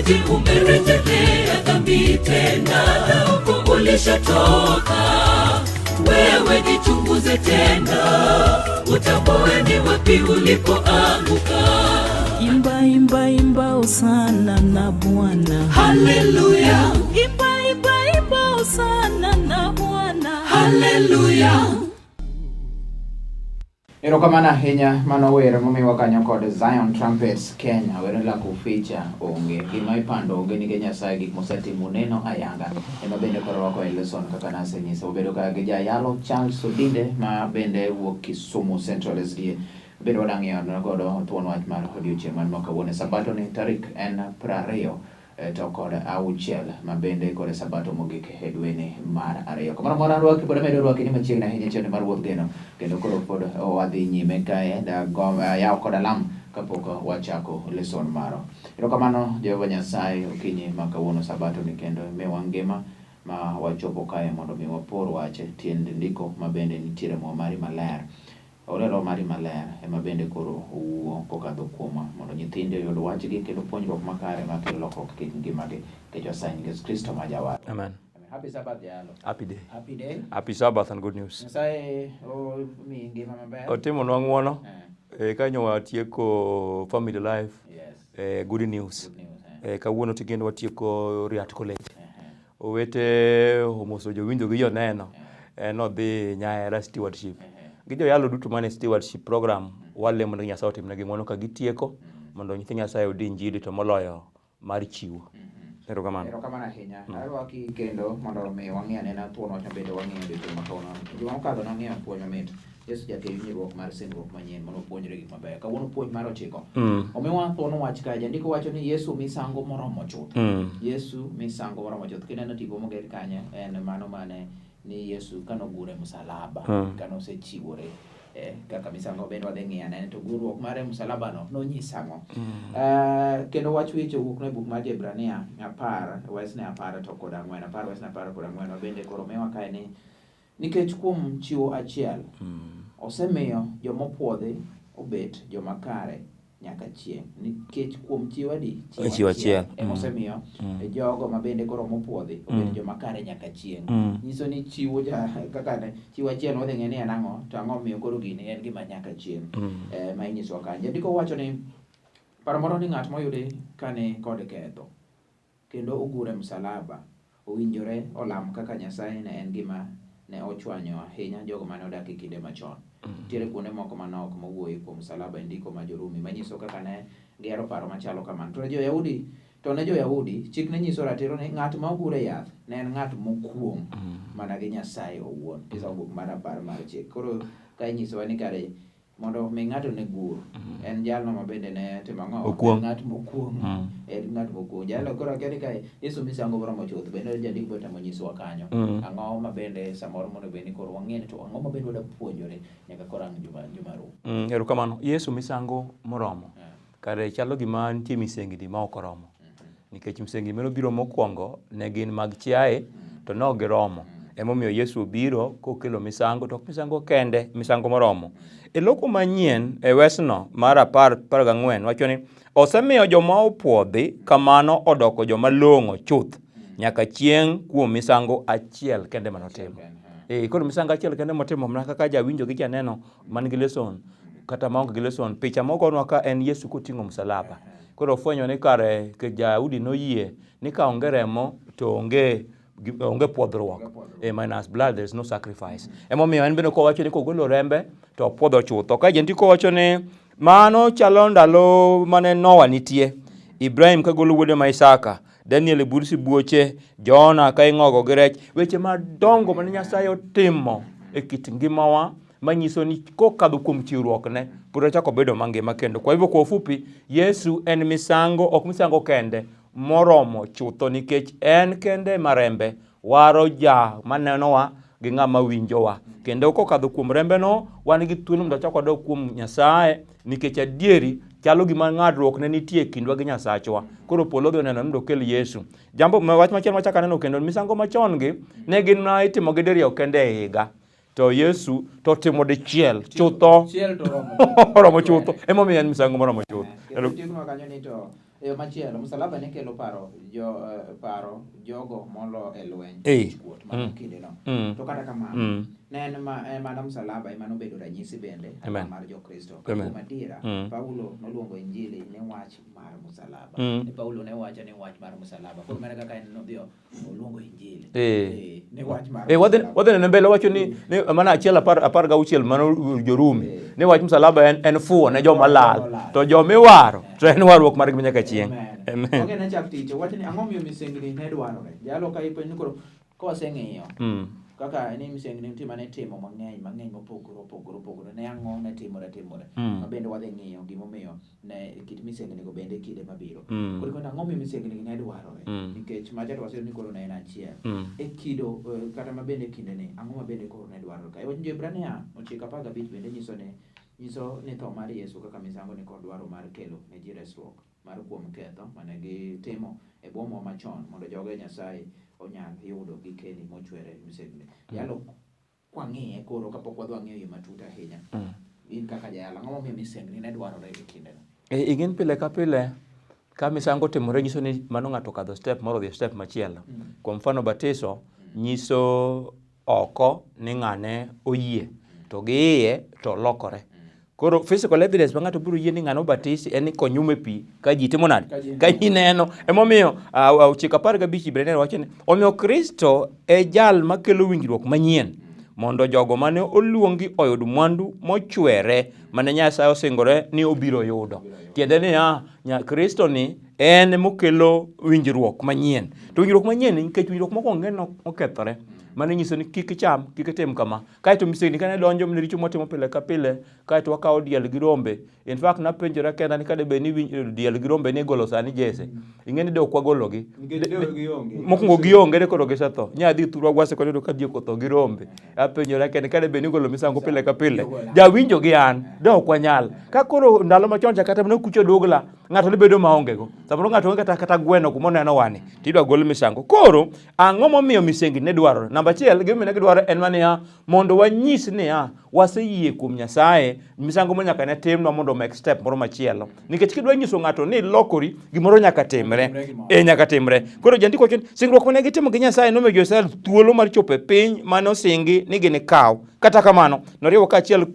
Je, umerejelea dhambi tena na huko ulishatoka? Wewe jichunguze tena, utambue ni wapi ulipoanguka. Imba, imba, imba hosana na Bwana. Haleluya, Imba, imba, imba hosana na Bwana. Haleluya. Erokamano ahinya mano wer momiwa kanyo kod Zion Trumpets Kenya wer la kuficha onge gima ipando onge nikech Nyasaye gik mosetimo neno ayanga ema bende koro rwako e lesson kaka nasenyiso obedo ka gi jayalo Charles Odinde ma bende wuok Kisumu Central SDA bende wadang'iyo godo thuon wach mar odiochieng' man ma kawuono e sabato ni tarik en 26 to kod 6 ma bende kod sabato mogik e dweni mar 2. Kamoro amora rwaki pod amedo rwaki ni machiegni ahinya chenro mar Wuodh Geno kendo koro pod wadhi nyime kae yaw kod alam kapok wachako lesson maro. Erokamano Jehova Nyasaye okinyi ma kawuono sabato ni kendo miwa ngima ma wachopo kae mondo mi wapor wach tiend ndiko ma bende nitiere muma mari maler. Ore Roho mari maler ema bende koro owuo kokadho kuomwa mondo nyithindi oyud wachgi kendo puonjruok makare makelo lokruok e kit ngimagi nikech wasayi nying Yesu Kristo ma jawar. Amen. Happy Sabbath jalo. Happy day. Happy day. Happy Sabbath and good news. Nyasaye omiyi ngima maber. Otimonwa ng'wono. Eh, E, kanyo watieko family life. yes. E, good news. Good news. Eh. E, kawuono tigendo watieko Riat College. Eh, Owete omoso jowinjo gi joneno. En odhi Nyahera stewardship. Gi joyalo duto mane stewardship program walemo ni Nyasaye otimnegi ng'wono ka gitieko mondo nyithi Nyasaye odi injili to moloyo mar chiwo. Erokamano. Erokamano ahinya. Arwaki kendo mondo mi wang'i anena thuon wach mabende wang'iyo odiochieng' ma kawuono. Juma mokadho nang'iyo puonj mamit. Yesu jakel winjruok mar singruok manyien mondo opuonjre gik mabeyo. Kawuono puonj mar 9. Omiwa thuon wach kae. Jandiko wacho ni Yesu misango moromo chuth. Yesu misango moromo chuth. Kineno tipo moger kanyo en mano mane ni Yesu kanogure e msalaba kanosechiwore kaka misango bende wadhi ng'iyo anene to gurruok mare e msalaba no nonyiso ang'o. Kendo wach wich owuok e buk mar Jebrania 10 wesne 10 to kod 4 10 wesne 10 kod 4 mabende koro miwa kae ni nikech kuom chiwo achiel osemiyo jomopwodhi obet joma kare nyaka chieng' nikech kuom chiwo adi Chiwo achiel. ema osemiyo jogo ma bende koro mopwodhi obet joma kare nyaka chieng'. Nyiso ni chiwo ja kaka ne chiwo achiel wadhi ng'e ni en ang'o to ang'o miyo koro gini en gima nyaka chieng' ma inyisowa kanyo. Jandiko wacho ni paro moro ni ng'at moyudi kani kod ketho kendo ogure msalaba owinjore olam kaka Nyasaye ne en gima ne ochwanyo ahinya jogo mane odak e kinde machon. Nitiere kuonde moko manok mowuoyo kuom msalaba e ndiko ma Jo-Rumi manyiso kaka ne gihero paro machalo kamano. To ne Jo-Yahudi chik ne nyiso ratiro ni ng'at ma ogur e yath ne en ng'at mokuong' mana gi Nyasaye owuon. Kisomo buk mar 10 mar chik. Koro ka inyisowa ni kare mondo mi ng'ato ne gur en jalno ma bende ne timo ang'o? Okuong'. En ng'at mokuong'. En ng'at mokuong'. Jalo koro akia ni kae Yesu misango moromo chuth bende jandiko bende temo nyisowa kanyo. Ang'o ma bende samoro mondo bed ni koro wang'e ni to ang'o ma bende wada puonjore nyaka koro ang' juma rum. Erokamano. Yesu misango moromo. Kare chalo gima nitie misengni ma ok oromo. Nikech misengni mane obiro mokwongo ne gin mag chiaye to ne ok giromo. Emomiyo Yesu obiro kokelo misango to ok misango kende, misango moromo. E loko manyien e wesno mar 10 14 wacho ni osemiyo joma opwodhi kamano odoko joma long'o chuth nyaka chieng' kuom misango achiel kende manotimo. Koro misango achiel kende motimo mana kaka jawinjo gi janeno man gi lesson kata maonge gi lesson picha mogonwa ka en Yesu koting'o msalaba. Koro ofwenyo ni kare ke Jayahudi noyie ni ka onge remo to onge pwodhruok. Minus blood there is no sacrifice. Emomiyo en bende kowacho ni kogolo rembe to opwodho chutho. Ka jandiko wacho ni mano chalo ndalo mane Noah nitie, Ibrahim kagolo wuode ma Isaka, Daniel e bur sibuoche, Jona ka ing'ogo gi rech, weche madongo mane Nyasaye otimo e kit ngimawa manyiso ni kokadho kuom chiwruokne pod ochako bedo mangima kendo. Kwa hivyo kwa ufupi, Yesu en misango, ok misango kende, moromo chutho nikech en kende marembe waro ja manenowa gi ng'ama winjowa. Kendo kokadho kuom rembeno, wan gi thuolo mondo wachak wadog kuom Nyasaye nikech adieri chalo gima ng'adruok ne nitie e kindwa gi Nyasachwa. Koro polo odhi oneno ni mondo okel Yesu. Jambo wach machielo machako aneno kendo misango machon gi ne gin ma itimo gi diriyo kende e higa. To Yesu to timo dichiel chutho. Chiel to oromo chutho. Emomiyo en misango moromo chuth. Kendo tieknwa kanyo ni to E yo machielo, msalaba ne kelo paro jo paro jogo molo e lweny kuot mar kindeno. To kata kamano, ne en ma, en mana msalaba ema nobedo ranyisi bende mar Jokristo. Kuom adiera, Paulo noluongo Injili ni wach mar msalaba. Ni Paulo ne wacho ni wach mar msalaba. Koro mana kaka en nodhi oluongo Injili. Ni wach mar msalaba. Wadhi neno mbele wacho ni mana achiel 16 mano Jorumi. Ni wach msalaba en fuwo ne joma lal. To joma iwaro to en warruok margi nyaka chieng'. Amen. Oke ne chak tich, wach ni ang'o miyo misengni ne dwarore? Jalo ka ipenjo ni koro koseng'iyo kaka ni misengni nitie mane itimo mang'eny mang'eny mopogore opogore opogore ne ang'o ne timore timore. Ma bende wadhi ng'iyo gimomiyo ne kit misengni go bende kinde mabiro. Koro kendo ang'o miyo misengni ne dwarore? Nikech macha to waseyudo ni koro ne en achiel. E kido kata ma bende kinde ni ang'o ma bende koro ne dwarore ka? E wach Jo-Hibrania 9:15 bende nyiso ni tho mar Yesu kaka misango ni kod dwaro mar kelo ne ji resruok mar kuom ketho mane gitimo e bwo muma machon mondo joge Nyasaye onyal yudo gikeni mochwere misengni. Jalo kwang'iye koro kapok wadhi wang'iyo yo matut ahinya. In kaka jayalo, ang'o momiyo misengni ne dwarore e kindeno? Ing'e ni pile ka pile ka misango otimore nyiso ni mano ng'ato okadho step moro odhi e step machielo. Kuom mfano batiso nyiso oko ni ng'ane oyie to gi iye to olokore. Koro physical evidence ma ng'ato biro yie ni ng'ano obatisi en ni konyume pi ka ji timo nade? Ka ji neno. Emomiyo 9:15 Ibrania wacho ni omiyo Kristo e jal makelo winjruok manyien mondo jogo mane oluongi oyud mwandu mochwere mane Nyasaye osingore ni obiro yudo. Tiende niya, Kristo ni en mokelo winjruok manyien. To winjruok manyien nikech winjruok mokwongo en okethore. Mano nyiso ni kik icham, kik itim kama. Kaeto misengni kane donjo mne richo mwatimo pile ka pile, kaeto wakawo diel gi rombe. In fact napenjora kenda ni kade bed ni diel gi rombe ni igolo sani Jesse. Ing'e ni de ok wagologi. Mokwongo gionge de koro gisetho. Nya dhi thurwa gwase kod yudo ka diek otho gi rombe. Apenjora kenda kade bed ni igolo misango pile ka pile. Jawinjo gi an, de ok wanyal. Ka koro ndalo machon cha kata mana kucho dugla, ng'ato ne bedo maonge go. Samoro ng'ato onge kata gweno kuma oneno wani, tidwa gol misango. Koro ang'o momiyo misengni ne dwarore? Namba achiel, gimomiyo ne gidwarore en maniya, mondo wanyis niya, waseyie kuom Nyasaye, misango mo nyaka ne timnwa mondo omek step moro machielo. Nikech kidwa nyiso ng'ato ni ilokori, gimoro nyaka timre. Nyaka timre. Koro jandiko wacho ni singruok mane gitimo gi Nyasaye nomiyo Jo-Israel thuolo mar chopo e piny mane osingi ni ginikaw. Kata kamano, noriwo kaachiel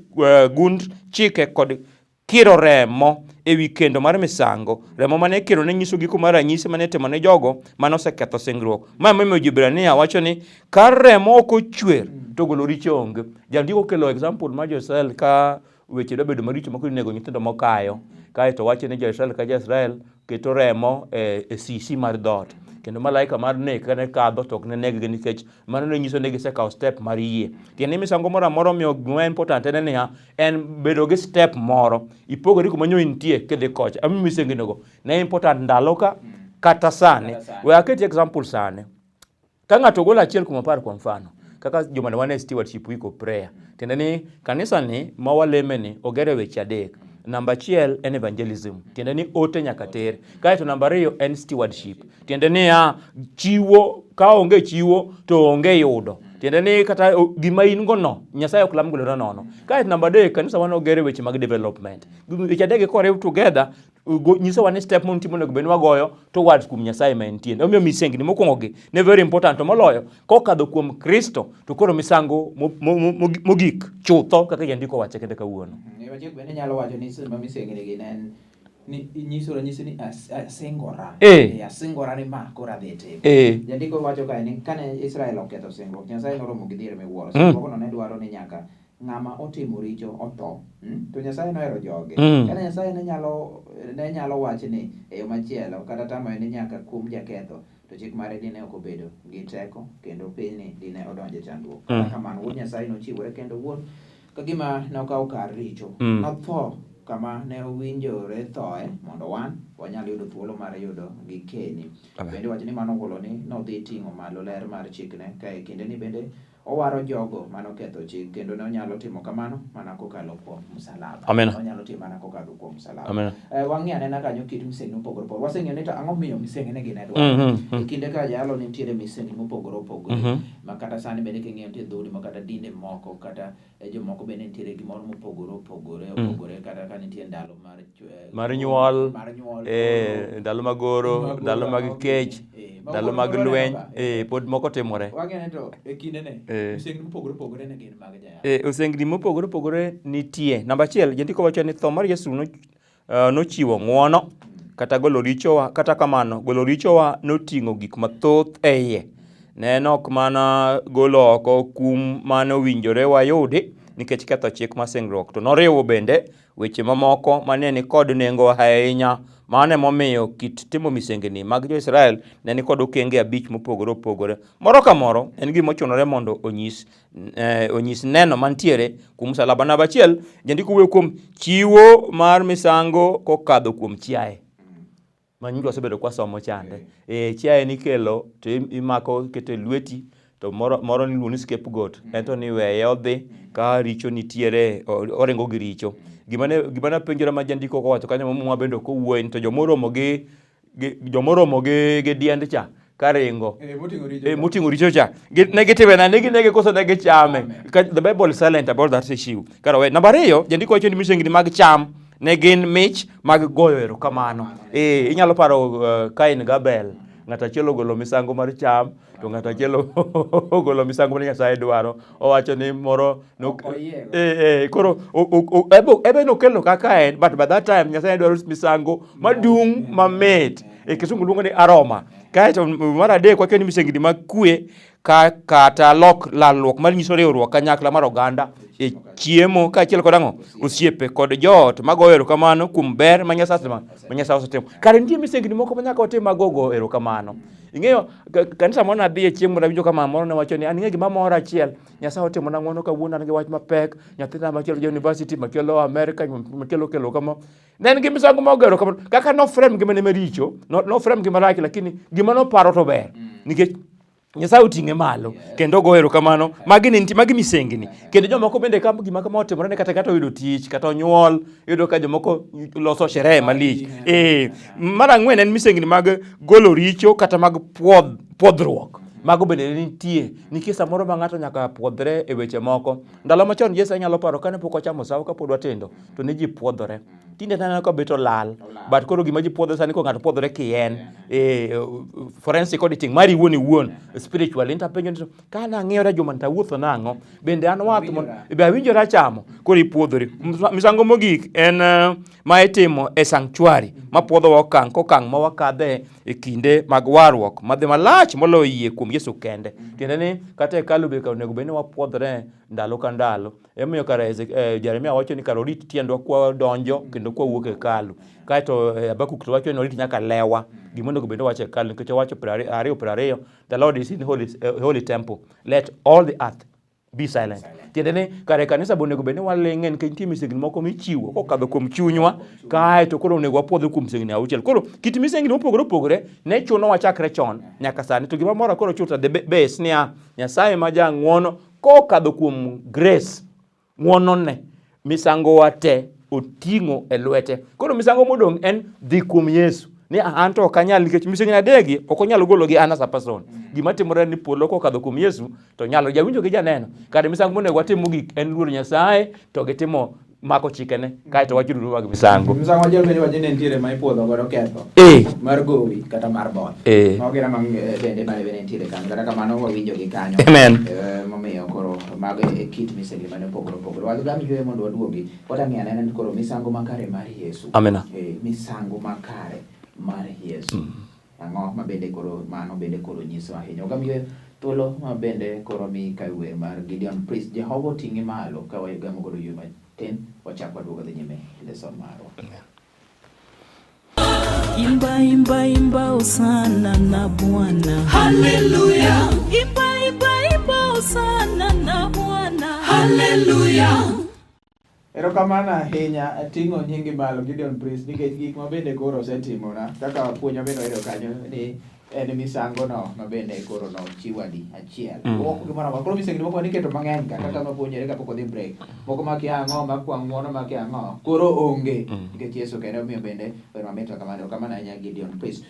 gund chike kod kiro remo ewi kendo mar misango. Remo mane ikiro ne nyiso giko mar ranyisi mane itimo ne jogo mane oseketho singruok. Ma emomiyo Jibrania wacho ni ka remo ok ochwer to golo richo onge. Jandiko okelo example mar Jo-Israel ka weche dwa bedo maricho moko inego nyithindo mokayo. Kaeto wacho ni Jo-Israel ka Jo-Israel keto remo e sisi mar dhoot. Kendo malaika mar nek kane kadho to ok ne neggi nikech mano ne nyiso ni gisekawo step mar yie. Tiende ni misango moro amora omiyo gima important en niya, en bedo gi step moro. Ipogori kuma nyo intie kidhi kocha. Emomiyo misenginigo ne important ndalo ka kata sani. We aketi example sani. Ka ng'ato ogolo 1 kuom 10 kwa mfano, kaka juma ne wan e stewardship week of prayer, tiende ni kanisa ni ma waleme ni oger e weche adek. Namba 1 en evangelism, tiende ni ote nyaka ter. Kaeto namba 2 en stewardship, tiende niya chiwo, ka onge chiwo to onge yudo. Tiende ni kata gima in go no, Nyasaye ok lam golo nono. Kaeto namba 3, kanisa wan oger e weche mag development. Weche adek gi koriw together, nyisowa ni step moro onego bed ni wagoyo towards kuom Nyasaye ma entie. Omiyo misengni mokwongo gi ne very important, to moloyo kokadho kuom Kristo to koro misango mogik chutho kaka jandiko wache kende kawuono. Machiek bende nyalo wacho ni sama misengni gi ne en ni nyiso ranyisi ni asingora. Asingora ni ma koro adhi timo. Jandiko wacho kae ni kane Israel oketho singruok, Nyasaye noromo gi dhier miwuoro. Singruokno ne dwaro ni nyaka ng'ama otimo richo otho. To Nyasaye nohero joge. Kane Nyasaye ne nyalo wach ni e yo machielo kata tamoe ni nyaka kum jaketho, to chik mare dine ok obedo gi teko kendo pinyni dine odonjo e chandruok. Kata kamano, Wuod Nyasaye nochiwore kendo wuon ka gima nokawo kar richo. Notho kama ne owinjore thoe mondo wan wanyal yudo thuolo mar yudo gikeni. Bende wacho ni mano ogolo ni nodhi ting'o malo ler mar chikne ka e kindeni bende Owaro jogo mane oketho chik kendo ne onyalo timo kamano mana kokalo kuom msalaba. Amen. Onyalo timo mana kokalo kuom msalaba. Amen. Eh, wang'i anena kanyo kit misengni mopogore opogore. Waseng'eyo ni to ang'o miyo misengni gi ne dwarore. E kinde ka jalo nitiere misengni mopogore opogore ma kata sani bende king'iyo nitie dhoudi moko kata dinde moko kata eh, jomoko bende nitiere gimoro mopogore opogore opogore kata ka nitie ndalo mar eh, Mar nyuol, mar nyuol eh, ndalo mag oro, Mag ndalo oro, mag ang'o kech, gini, eh, mago ndalo pod mag pod waneno lweny, ka. eh, pod moko timore. Wang'eyo ni to e kindene Eh. misengni mopogore opogore ne gin mag jayalo. E, osengni mopogore opogore nitie. Namba achiel, jandiko wacho ni tho mar Yesu nochiwo ng'wono kata golo richowa. Kata kamano, golo richowa noting'o gik mathoth e iye. Ne en ok mana golo oko kum mane owinjore wayudi nikech ketho chik mar singruok, to noriwo bende weche mamoko mane ni kod nengo ahinya. Mano emomiyo kit timo misengni mag jo-Israel ne ni kod okenge abich mopogore opogore. Moro ka moro en gima ochunore mondo onyis onyis neno mantiere kuom msalaba. Namba achiel, jandiko wuoyo kuom chiwo mar misango kokadho kuom chiaye. Ma nyingi wasebedo kwasomo chande. Chiaye nikelo to imako iketo e lweti to moro, moro niluongo ni scapegoat. En to niweye odhi ka richo nitiere, oringo gi richo. Gima ne gima napenjora ma jandiko ok owacho kanyo ma Muma bende ok owuoye ni to jomoromo gi jomoromo gi diend cha karingo moting'o richo cha. Moting'o richo cha. Ne gitime nade? Ne ginege koso ne gichame? The Bible is silent about that issue. Kara we. Namba ariyo, jandiko wacho ni misengni mag cham ne gin mich mag goyo erokamano. Inyalo paro Kain gi Abel. Ng'at achiel ogolo misango mar cham to ng'at achiel ogolo misango mane Nyasaye dwaro. Owacho ni moro Ok oyiego. Koro ebe nokelo kaka en, but by that time Nyasaye dwaro misango madung' mamit. Kisungu luongo ni aroma. Kaeto mar adek wacho ni misengni mag kwe kata lok lalruok mar nyiso riwruok kanyakla mar oganda e chiemo kaachiel kod ang'o osiepe kod joot magoyo erokamano kuom ber ma Nyasaye osetimo, ma Nyasaye osetimo. Kare nitie misengni moko ma nyaka watim mag gogo erokamano. Ing'eyo kanisa moro nadhiye chieng' moro awinjo ka mama moro ne wacho ni an ing'e gima mora achiel, Nyasaye otimona ng'wono kawuono an gi wach mapek, nyathina machielo ja university, machielo Amerika, machielo kelo kama. Ne en gi misango ma ogero kamano. Kaka noframe ngimane maricho, noframe gi marach, lakini gima noparo to ber. Nikech Nyasaye oting'e malo kendo ogoyo erokamano. Magi ne nitie, magi misengni. Kendo jomoko bende ka gima kama otimore ne kata kata oyudo tich, kata onyuol, iyudo ka jomoko loso sherehe malich. Mar ang'wen en misengni mag golo richo kata mag pwodhruok. Mago bende ne nitie. Nitie samoro ma ng'ato nyaka pwodhre e weche moko. Ndalo machon Yesu anyalo paro kane pok wachamo sawo kapod watindo, to ne ji pwodhore. Tinde aneno ka bet olal. But koro gima ji pwodhore sani ko ng'ato pwodhore kien. Forensic auditing mari iwuon iwuon, spiritually. Nta penjo ni ka nang'iyora juma ni tawuotho nang'o? Bende an wath be awinjora chamo? Koro ipwodhori. Misango mogik en ma itimo e sanctuary ma pwodhowa okang' kokang' ma wakadhe e kinde mag warruok madhi malach moloyo yie kuom Yesu kende. Tiende ni kata hekalu be onego bed ni wapwodhore ndalo ka ndalo. Emomiyo kare Jeremia wacho ni kare orit tiendwa kwa donjo kendo kwa wuok e hekalu. Kaeto Habakuk to wacho ni orit nyaka lewa. Gima onego bed ni wacho e hekalu nikech owacho 20:20, the Lord is in holy temple. Let all the earth be silent. Tiende ni kare kanisa be onego bed ni waling'e nikech nitie misengni moko michiwo kokadho kuom chunywa, kaeto koro onego wapwodhre kuom misengni auchiel. Koro kit misengni mopogore opogore ne chunowa chakre chon nyaka sani. To gima mora koro chuth at the base niya, Nyasaye ma jang'wono kokadho kuom grace, ng'wonone, misangowa te oting'o e lwete. Koro misango modong' en dhi kuom Yesu. Ni an to ok anyal nikech misengni adekgi ok onyal gologi an as a person. Gima timore en ni polo kokadho kuom Yesu to nyalo. Jawinjo gi janeno. Kare misango monego watim mogik en luoro Nyasaye to gi timo mako chikene kaeto wacho duto mag misango. Misango machielo bende wacho ni nitiere ma ipuodho godo ketho. Mar gowi kata mar both. Mago gin ma bende mane bende nitiere kanyo. Kata kamano wawinjo gi kanyo. Amen. Momiyo koro mago e kit misengni mane opogore opogore. Wagam yweyo mondo waduogi. Wadang'i anena ni koro misango makare mar Yesu. Amina. Misango makare mar Yesu. Ang'o ma bende koro mano bende koro nyiso ahinya. Wagam yweyo thuolo ma bende koro mi ka wer mar Gideon Priest. Jehova oting'i malo ka wagamo godo yweyo matin wachak waduogo dhi nyime e lesson marwa. Imba, imba, imba, hosana na Bwana. Haleluya. Imba, imba, imba, hosana na Bwana. Haleluya. Erokamano ahinya ating'o nyingi malo Gideon Priest nikech gik ma bende koro osetimona kaka puonj ma bende wayudo kanyo ni En misango no ma bende koro nochiw adi achiel. Ok gimoro amora. Koro misengni moko niketo mang'eny ka kaka mapuonjore kapok odhi break. Moko makia ang'o, makwa ng'uono, makia ang'o. Koro onge. Nikech Yesu kende omiyo bende wer mamit kamano. Erokamano ahinya Gideon Priest.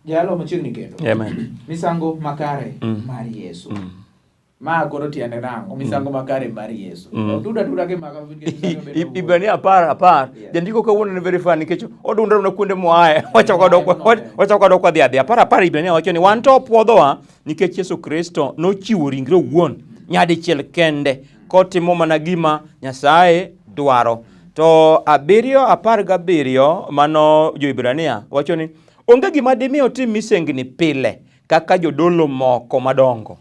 Jalo machiegni kendo. Amen. Misango makare mar Yesu. Ma koro tiende nang'o? Misango makare mar Yesu. Oduda duda gi maga nikech misango bedo wuon. Ibrania 10 10. Jandiko kawuono ni very funny nikech odundore mana kuonde moaye. Wachako adok wadhi adhi. 10 10 Ibrania wacho ni wan to opwodhowa nikech Yesu Kristo nochiwo ringre owuon nyadichiel kende kotimo mana gima Nyasaye dwaro. To 7:17 mano jo-Ibrania wacho ni onge gima dimi otim misengni pile kaka jodolo moko madongo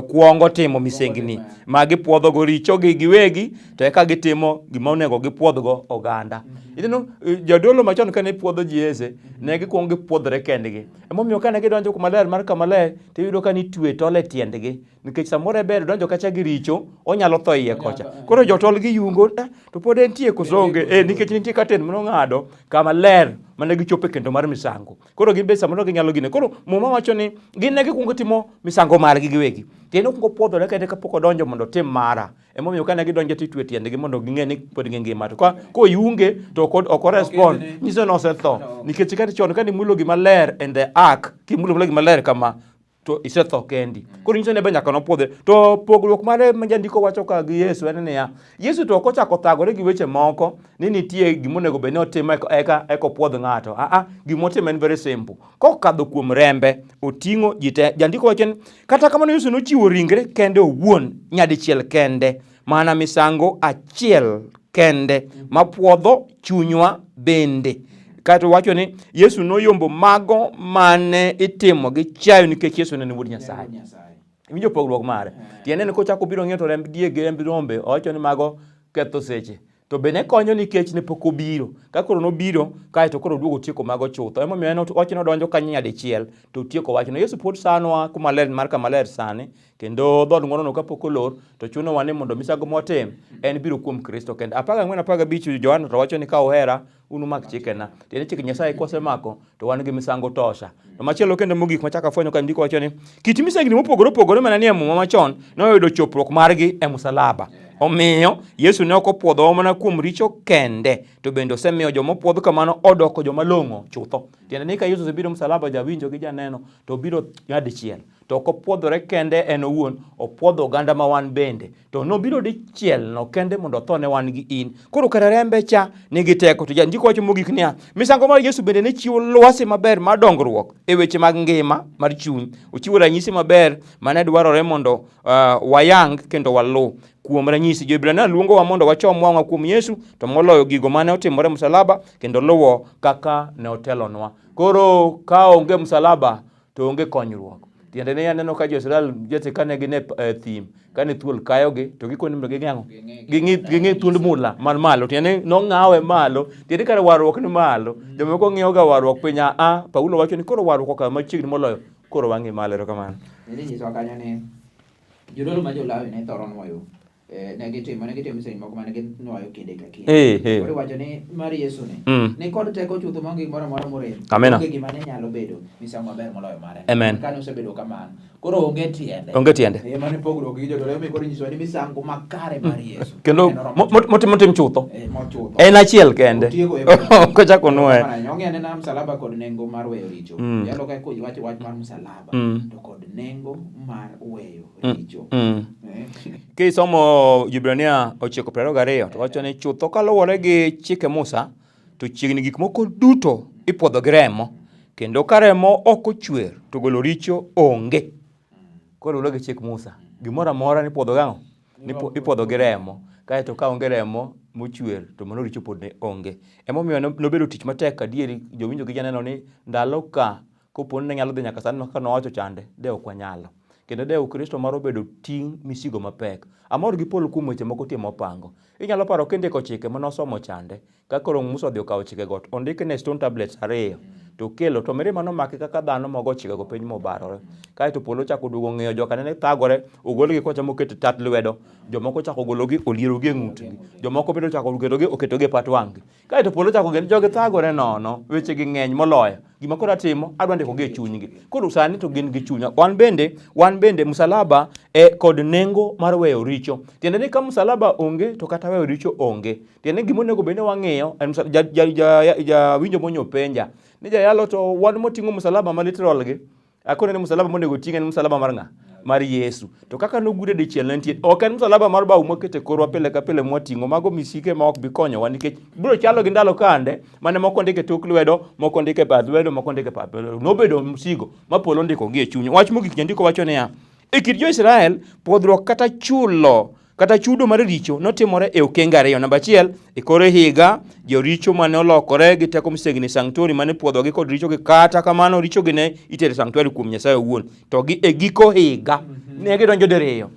kuongo timo misengni ma gipuodhogo richogi giwegi to eka gitimo gima onego gipuodhgo oganda. Ineno jodolo machon kane puodho ji ese ne gikuongo gipuodhore kendgi. Emomiyo kane gidonjo kuma ler mar kama ler tiyudo ka nitwe tol e tiendgi nikech samoro ber donjo kacha gi richo onyalo tho iye kocha. Koro jotol giyungo to pod entie koso onge nikech nitie curtain manong'ado kama ler mane gichopo e kendo mar misango. Koro gin be samoro ginyalo gine. Koro Muma wacho ni gin ne gikwongo timo misango margi giwegi. Tiende okwongo pwodhore kende kapok odonjo mondo otim mara. Emomiyo kane gidonjo to itwe tiendgi mondo ging'e ni pod gingima. To koyunge to ok orespond, nyiso ni osetho. Nikech kata chon kane imulo gima ler in the ark, kimulo gima ler kama, to isetho kendi. Koro nyiso ni be nyaka nopwodhe. To pogruok mare ma jandiko wacho ka gi Yesu en niya, Yesu to ok ochako thagore gi weche moko ni nitie gima onego bed ni otimo eka eka opwodh ng'ato. Aa, gima otimo en very simple. Kokadho kuom rembe, oting'o ji te. Jandiko wacho ni kata kamano Yesu nochiwo ringre kende owuon nyadichiel kende, mana misango achiel kende mapuodho chunywa bende. Kaeto wacho ni Yesu noyombo mago mane itimo gi chayo nikech Yesu ne en wuod Nyasaye. Iwinjo pogruok mare? Tiende ni kochako biro ng'iyo to remb diek gi remb rombe, owacho ni mago ketho seche. To be ne konyo nikech ne pok obiro. Ka koro nobiro, kaeto koro oduogo otieko mago chutho. Emomiyo en wachno donjo kanyo nyadichiel to otieko wachno. Yesu pod sanwa kuma ler mar kama ler sani, kendo dhood ng'wonono kapok olor, to chunowa ni mondo misango mwatim en biro kuom Kristo kende. 14 15 Johana to wacho ni ka uhera, unumak chikena. Tiende chike Nyasaye kwasemako to wan gi misango tosha. To machielo kendo mogik machako afwenyo ka ndiko wacho ni kit misengni mopogore opogore mana nie Muma machon noyudo chopruok margi e musalaba. Omiyo Yesu ne ok opwodhowa mana kuom richo kende, to bende osemiyo joma opwodh kamano odoko joma long'o chutho. Tiende ni ka Yesu osebiro musalaba, jawinjo gi janeno, to obiro nyadichiel. To ok opwodhore kende en owuon, opwodho oganda ma wan bende. To nobiro dichiel no kende mondo otho ne wan gi in. Koro kare rembe cha nigi teko. To jandiko wacho mogik niya, misango mar Yesu bende ne chiwo lwasi maber mar dongruok e weche mag ngima mar chuny. Ochiwo ranyisi maber mane dwarore mondo wayang kendo waluw. Kuom ranyisi, Jo-Hibrania luongowa mondo wachom wang'wa kuom Yesu, to moloyo gigo mane otimore e msalaba kendo luwo kaka ne otelonwa. Koro ka onge msalaba to onge konyruok. Tiende ni aneno ka Jo-Israel jete kane gin e thim, kane thuol kayogi, to gikone mondo ging'i ang'o? Ging'i thuond mula man malo. Tiende ni nong'awe malo. Tiende ni kare warruok ni malo. Jomoko ng'iyoga warruok piny. A, Paulo wacho ni koro warruok okayo machiegni moloyo koro wang'i malo. Erokamano. Bende inyisowa kanyo ni jodolo ma Jo-Lawi ne thoro nwoyo ne gitimo misengni moko mane ginwoyo kinde ka kinde. Koro iwacho ni mar Yesu ni ni kod teko chutho maonge gimoro amora morem. Amina. Onge gima ne nyalo bedo misango maber moloyo mare. Amen. Kane osebedo kamano. Koro onge tiende. Onge tiende. Mano e pogruok gi jodolo. Emomiyo koro inyisowa ni misango makare mar Yesu. Kendo En oromo motim chutho. Mochutho. En achiel kende. Otieko e Ok ochak onwoye. Ong'e anena msalaba kod nengo mar weyo richo. Jalo ka iwacho wach mar msalaba to kod nengo mar weyo richo. Kisomo Hibrania 9:22 to wacho ni chutho kaluwore gi chike Musa to chiegni gik moko duto ipuodho gi remo, kendo ka remo ok ochwer to golo richo onge. Koro luwore gi chik Musa, gimoro amora nipuodho gang'o? Ipuodho gi remo. Kaeto ka onge remo mochwer to mano richo pod ne onge. Emomiyo nobedo tich matek adieri, jowinjo gi janeno ni ndalo ka kopo ni ne nyalo dhi nyaka sani kaka nowacho chande, de ok wanyalo. Kendo de Ukristo mar obedo ting' misigo mapek. Amor gi Paul kuom weche moko tie mopango. Inyalo paro kindiko chike mane osomo chande, ka koro Musa odhi okawo chike got, ondikne stone tablets 2 to okelo, to mirima nomake kaka dhano mogo chikego piny mobarore. Kaeto polo ochako oduogo ng'iyo joka nene thagore, ogolgi kocha moketo tat lwedo, jomoko ochako ogologi olierogi e ng'utgi, jomoko bende ochako oketogi oketogi e pat wang'gi. Kaeto polo ochako ng'eyo ni jogi thagore nono, weche gi ng'eny moloyo. Gima koro atimo, adwa ndikogi e chunygi. Koro sani to gin gi chunya. Wan bende, wan bende msalaba e kod nengo mar weyo richo. Tiende ni ka msalaba onge to kata weyo richo onge. Tiende ni gima onego bed ni wang'iyo, en ja, ja, ja, ja winjo monyo penja ni jayalo to wan moting'o msalaba ma literal gi akone ni msalaba monego ting' en msalaba mar ng'a? Mar Yesu. To kaka nogure dichiel ne nitie, ok en msalaba mar bao mwakete korwa pile ka pile mwating'o, mago misike ma ok bi konyowa nikech biro chalo gi ndalo kande mane moko ndike tok lwedo, moko ndike bath lwedo, moko ndike bath lwedo. Nobedo msigo ma polo ndiko gi e chuny. Wach mogik jandiko wacho niya, e kind jo-Israel, pwodhruok kata chulo kata chudo mar richo notimore e okenge ariyo. Namba achiel, e kor higa, joricho mane olokore gi teko misengni sanctuary mane pwodhogi kod richogi, kata kamano richogi ne itero e sanctuary kuom Nyasaye owuon. To gi e giko higa, ne gidonjo diriyo.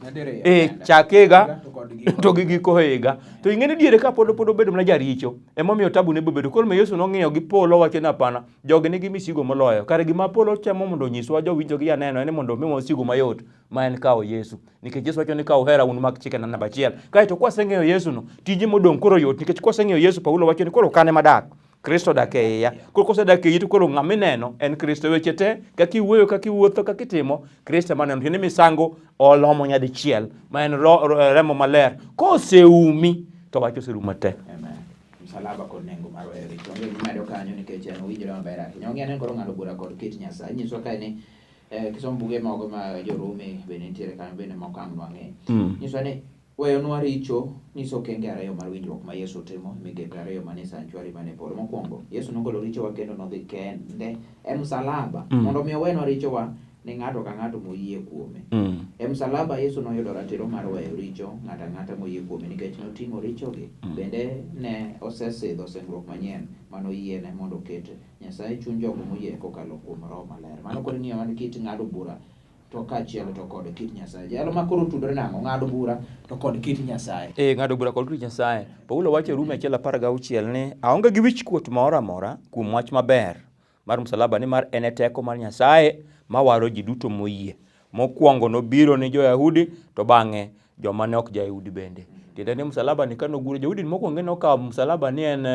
E chak higa to gi giko higa. To ing'e ni diere ka pod pod obedo mana jaricho, emomiyo tabu ne bobedo. Koro Yesu nong'iyo gi polo wacho ni hapana, jogi nigi misigo moloyo. Kare gima polo temo mondo onyiswa jowinjo gi janeno en ni mondo omiwa misigo mayot ma en kawo Yesu. Nikech Yesu wacho ni ka uhera un mak chikena namba achiel. Kaeto kwaseng'eyo Yesu no, tije modong' koro yot nikech kwaseng'eyo Yesu Paulo wacho ni koro kane madak. Kristo odak e iya. Koro kosedak e iyi to koro ng'ama ineno en Kristo. Weche te kaka iwuoyo, kaka iwuotho, kaka itimo, Kristo ema neno. Tiende ni misango olomo nyadichiel ma en remo maler. Koseumi to wach oserumo te. Amen. Msalaba kod nengo mar weyo richo. Onge gima medo kanyo nikech en owinjore maber ahinya. Ong'e ni koro ng'ado bura kod kit Nyasaye. Nyiswa kae ni eh, kisomo buge moko ma Jo-Rumi bende nitiere kanyo bende moko ang' nwang'e. Nyiswa ni weyonwa richo nyiso okenge ariyo mar winjruok ma Yesu timo e migepe ariyo manie sanctuary manie polo. Mokwongo, Yesu nogolo richowa kendo nodhi kende e msalaba mondo omi owenwa richowa ne ng'ato ka ng'ato moyie kuome. E msalaba Yesu noyudo ratiro mar weyo richo ng'ato ang'ata moyie kuome nikech noting'o richogi. Bende ne osesidho singruok manyien manoyiene mondo oket Nyasaye chuny jogo moyie kokalo kuom Roho Maler. Mano koro ing'iyo mana kit ng'ado bura to kaachiel to kod kit Nyasaye. Jalo ma koro otudore nang'o? Ng'ado bura to kod kit Nyasaye. E, ng'ado bura kod kit Nyasaye. Paulo wacho e Rumi 1:16 ni aonge gi wichkuot moro amora kuom wach maber mar msalaba nimar en e teko mar Nyasaye ma waro ji duto moyie. Mokwongo nobiro ni jo-Yahudi to bang'e joma ne ok jo-Yahudi bende. Tiende ni msalaba ni kane ogure, jo-Yahudi mokwongo nokawo msalaba ni en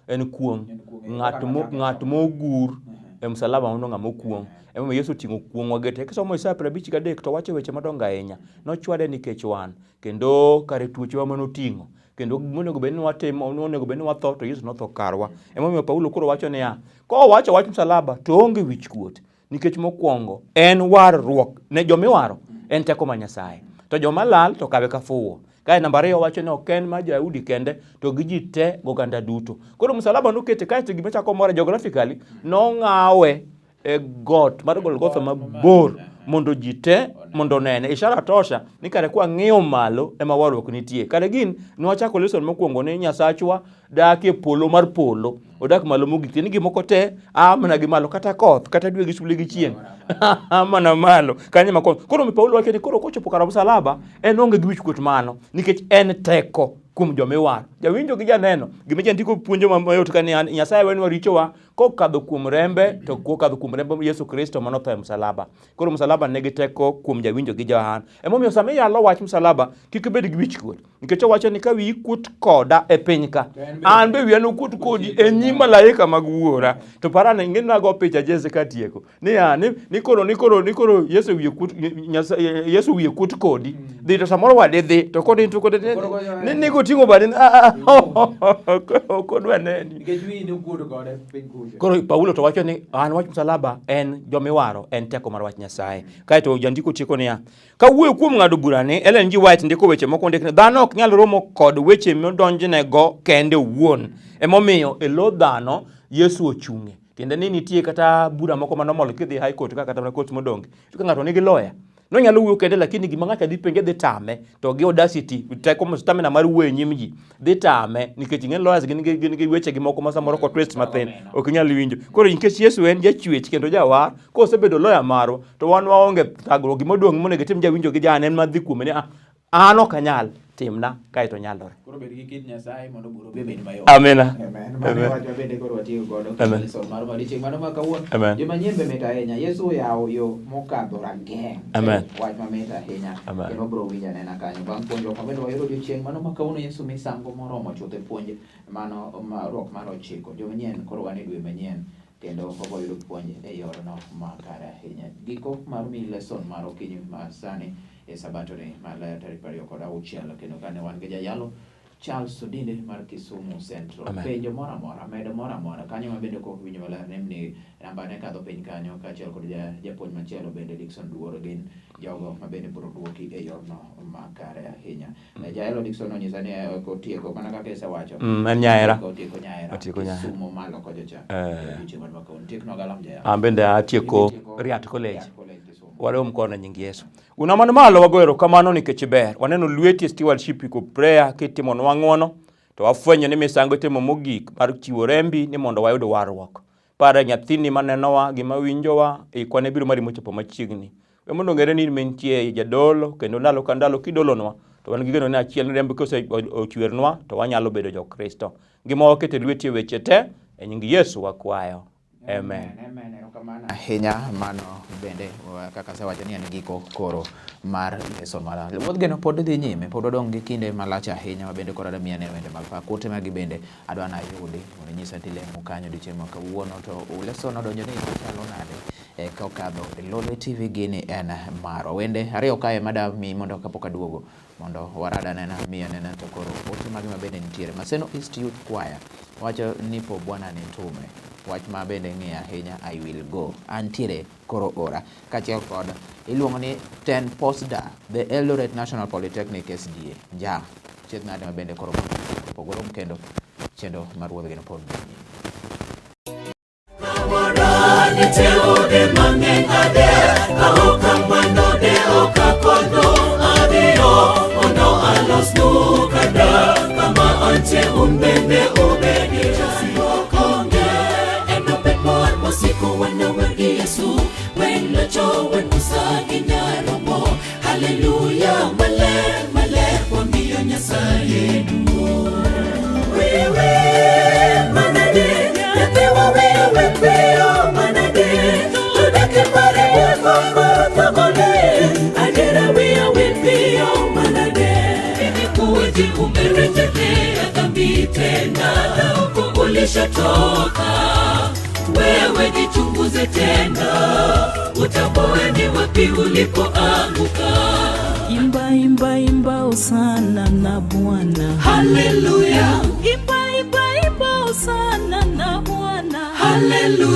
en kuong'. Ng'at mo ng'at mogur e msalaba mano ng'ama okuong'. Emomiyo Yesu oting'o kuong'wa gi te. Kisomo Isaya 53 to wacho weche madongo ahinya. Nochwade nikech wan, kendo kare tuochewa mane oting'o. Kendo monego bed ni watimo, monego bed ni watho to Yesu notho karwa. Emomiyo Paulo koro wacho niya, kowacho wach msalaba to onge wichkuot. Nikech mokwongo en warruok ne joma iwaro en teko mar Nyasaye, to joma lal to kawe ka fuwo. Kae namba ariyo wacho ni ok en mar Jo-Yahudi kende to gi ji te goganda duto. Koro msalaba nokete kae to gima chako more geographically nong'awe e got mar Golgotha mabor mondo ji te mondo onene. Ishara tosha ni kare kwa ng'iyo malo ema warruok nitie. Kare gin nwachako lesson mokwongo ni Nyasachwa dak e polo mar polo odak malo mogik tiende ni gik moko te a mana gi malo kata koth kata dwe gi sulwe gi chieng' a mana malo kanyo ema koth koro mi Paulo wacho ni koro kochopo kar msalaba en onge gi wichkuot mano nikech en teko kuom joma iwaro jawinjo gi janeno gima jandiko puonjo mayot ka ni Nyasaye wenwa richowa kokadho kuom rembe to kokadho kuom rembe Yesu Kristo manotho e msalaba koro msalaba nigi teko kuom jawinjo gi jahan emomiyo sama iyalo wach msalaba kik ibed gi wichkuot nikech owacho ni ka wiyi kuot koda e piny ka an be wiya nokuot kodi e nyim malaika mag wuora to parane ing'e nago picha Jesse katieko niya ni, ni koro ni koro ni koro Yesu wiye kuot Nyasaye Yesu wiye kuot kodi dhi to samoro wade dhi to kodi to kodi ni ni goting'o bade ok odwa neni Nikech wiyi nokuodo kode piny kucho. Koro Paulo to wacho ni an wach msalaba en jomiwaro en teko mar wach Nyasaye. Kaeto jandiko tieko niya, kawuoyo kuom ng'ado bura ni Ellen G. White ndiko weche moko ndik ni dhano ok nyal romo kod weche modonjnego kende owuon. Emomiyo e lo dhano Yesu ochung'e. Tiende ni nitie kata bura moko manomol kidhi High Court ka kata mana court modonge. Ka ng'ato nigi lawyer nonyalo wuoyo kende lakini gima ng'ato dhi penje dhi tame to gi audacity teko stamina mar wuoyo e nyim ji dhi tame nikech ing'e lawyers gin gi gin gi weche gi moko ma samoro ko twist mathin ok inyal winjo koro nikech Yesu en jachwech kendo jawar kosebedo lawyer marwa to wan waonge thagruok gima odong' monego itim jawinjo gi jaan en madhi kuome ni ah an ok anyal timna kaeto nyalore Koro bed gi kit Nyasaye mondo bura obi obed mayot. Amina. Amen. Mano Amen. wach mabende koro watiyo godo Amen. Lesson mar odiechieng' mano ma kawuono. Amen. Joma nyien be mit ahinya. Yesu oyawo yo mokadho rageng'. Amen. Wach mamit ahinya. Amen. Kendo wabiro winjo anena kanyo. Bang' puonjruok ma bende wayudo odiechieng' mano ma kawuono Yesu misango moromo chuth e puonj mano ma ruok mar ochiko. Joma nyien koro wan e dwe manyien. Kendo wabiro yudo puonj e yorno makare ahinya. Giko mar mi lesson mar okinyi ma sani e sabato ni maler tarik 26, kendo kane wan gi jayalo Charles Odinde mar Kisumu Central. Amen. Penjo moro amora, medo moro amora kanyo ma bende kok winjo maler, nemni namba ne kadho piny kanyo, kaachiel kod japuonj machielo bende Dickson Duoro, gin jogo ma bende biro duoki e yorno makare ahinya. Jayalo Dickson onyisa ni otieko mana kaka isewacho. En Nyaera. Otieko Nyaera. Otieko Nyaera. Kisumu malo kocho cha. Odiochieng' mar kawuono. Tieknwa galam, jayalo. An bende atieko Itieko Riat College. Riat College, Kisumu. Warom kona nying Yesu. Una man malo, wago erokamano nikech ber. Waneno lweti e stewardship iko prayer kitimonwa ng'wono, to wafwenyo ni misango itimo mogik mar chiwo rembi ni mondo wayud warruok. Pare nyathini manenowa, gima winjowa, ikwa ne biro mari mochopo machiegni. We mondo ong'ere ni in mentie jadolo, kendo ndalo ka ndalo kidolonwa, to wan gi geno ni achiel ni rembi kose ochwernwa, to wanyalo bedo jokristo. Ngima waketo e lweti e weche te, e nying Yesu wakwayo. Amen. Amen. Erokamano ahinya. Mano bende kaka asewacho ni en giko koro mar lesson mar wuodh geno pod dhi nyime, pod wadong' gi kinde malach ahinya ma bende koro adwa miyi ane wende mag pak. Ote magi bende adwa nayudi mondo inyisa tilemo kanyo odiochieng' ma kawuono, to lesson odonjo ni chalo nade kokadho e Lolwe TV. Gini en marwa wende ariyo kae mada miyi mondo kapok aduogo mondo warada nena miya nena, to koro ote mage ma bende nitiere. Maseno East Youth Choir wacho ni po Bwana nitume, wach ma bende ng'iyo ahinya, I will go, antiere koro ora, kaachiel kod iluongo ni Ten Posda the Eldoret National Polytechnic SDA nja chiedh nade ma bende koro pogore kendo chenro mar wuodh geno pod dhi nyime. Nitie ode mang'eny ade, ka ok kamano de ok akono adhiyo mondo alosnu kada kama antie, un bende ubedi. Onge enobed mor mosiko wanawer gi Yesu, wen locho, wen Musa gi Nyaromo. Haleluya, maler, maler, wamiyo Nyasaye duong'. Wewe manade, nyathiwa, wewe piyo manade, to pare wuotho adiera, wiya wil piyo manade. Imekuwaje umerejelea dhambi tena na huko ulishatoka? Wewe jichunguze tena, utambue ni wapi ulipoanguka. Imba, imba, imba hosana na Bwana. Haleluya. Imba, imba, imba hosana na Bwana. Haleluya.